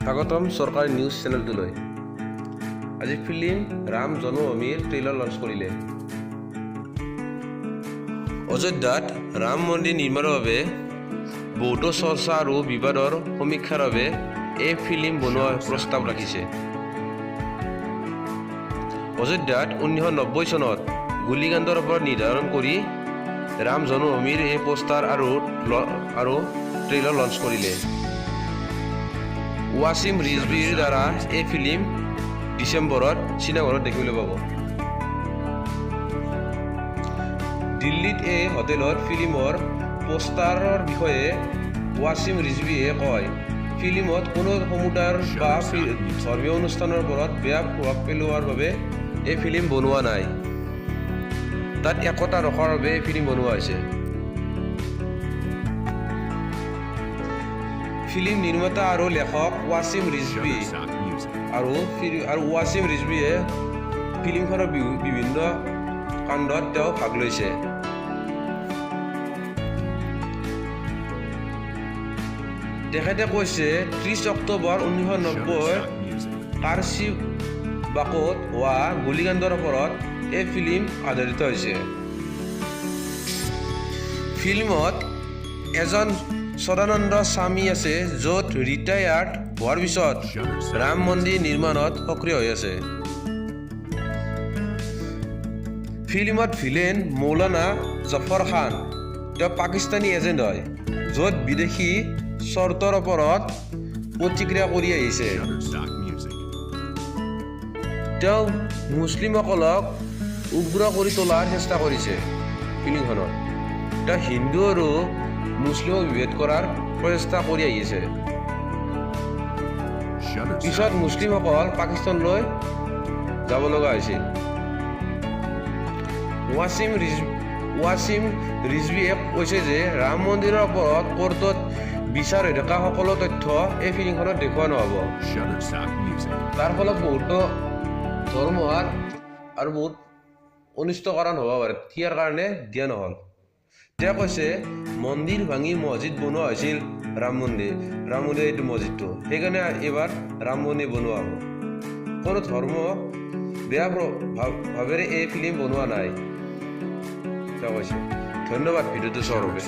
স্বাগতম চৰকাৰী নিউজ চেনেলটোলৈ। আজি ফিল্ম ৰাম জন্মভূমিৰ ট্ৰেইলাৰ লঞ্চ কৰিলে। অযোধ্যাত ৰাম মন্দিৰ নিৰ্মাণৰ বাবে বহুতো চৰ্চা আৰু বিবাদৰ সমীক্ষাৰ বাবে এই ফিল্ম বনোৱাৰ প্ৰস্তাৱ ৰাখিছে। অযোধ্যাত 1990 চনত গুলীকাণ্ডৰ ওপৰত নিৰ্ধাৰণ কৰি ৰাম জন্মভূমিৰ এই পোষ্টাৰ আৰু ট্ৰেইলাৰ লঞ্চ কৰিলে। ৱাছিম ৰিজভিৰ দ্বাৰা এই ফিল্ম ডিচেম্বৰত চিনেমাঘৰত দেখিবলৈ পাব। দিল্লীত এই হোটেলত ফিল্মৰ পোষ্টাৰৰ বিষয়ে ৱাছিম ৰিজভিয়ে কয়, ফিল্মত কোনো সমুদায়ৰ বা ধৰ্মীয় অনুষ্ঠানৰ ওপৰত বেয়া প্ৰভাৱ পেলোৱাৰ বাবে এই ফিল্ম বনোৱা নাই। তাত একতা ৰখাৰ বাবে এই ফিল্ম বনোৱা হৈছে। ফিল্ম নিৰ্মাতা আৰু লেখক ৱাছিম ৰিজভি আৰু ৱাছিম ৰিজভিয়ে ফিল্মখনৰ বিভিন্ন কাণ্ডত তেওঁ ভাগ লৈছে। তেখেতে কৈছে, 30 অক্টোবৰ 1990 কাৰচিবাকত হোৱা গুলীকাণ্ডৰ ওপৰত এই ফিল্ম আধাৰিত হৈছে। ফিল্মত এজন সদানন্দ স্বামী আছে, য'ত ৰিটায়াৰ্ড হোৱাৰ পিছত ৰাম মন্দিৰ নিৰ্মাণত সক্ৰিয় হৈ আছে। ফিল্মত ভিলেন মৌলানা জফৰ খান, তেওঁ পাকিস্তানী এজেণ্ট হয়, য'ত বিদেশী চৰ্তৰ ওপৰত প্ৰতিক্ৰিয়া কৰি আহিছে। তেওঁ মুছলিমসকলক উগ্ৰ কৰি তোলাৰ চেষ্টা কৰিছে। ফিল্মখনত তেওঁ হিন্দু আৰু মুছলিমক বিভেদ কৰাৰ প্ৰচেষ্টা কৰি আহিছে। পিছত মুছলিমসকল পাকিস্তানলৈ যাব লগা হৈছিল। ৱাছিম ৰিজভিয়ে কৈছে যে ৰাম মন্দিৰৰ ওপৰত কোৰ্টত বিচাৰ হৈ থকা সকলো তথ্য এই ফিল্মখনত দেখুওৱা নহ'ব। তাৰ ফলত বহুতো ধৰ্মহাৰ আৰু বহুত অনিষ্ট কাৰণ হ'ব পাৰে, ইয়াৰ কাৰণে দিয়া নহ'ল। তেওঁ কৈছে, মন্দিৰ ভাঙি মছজিদ বনোৱা হৈছিল, ৰাম মন্দিৰ এইটো মছজিদটো, সেইকাৰণে এইবাৰ ৰাম মন্দিৰ বনোৱা হ'ব। কোনো ধৰ্ম বেয়া ভাৱেৰে এই ফিল্ম বনোৱা নাই, তেওঁ কৈছে। ধন্যবাদ ভিডিঅ'টো চোৱাৰ বাবে।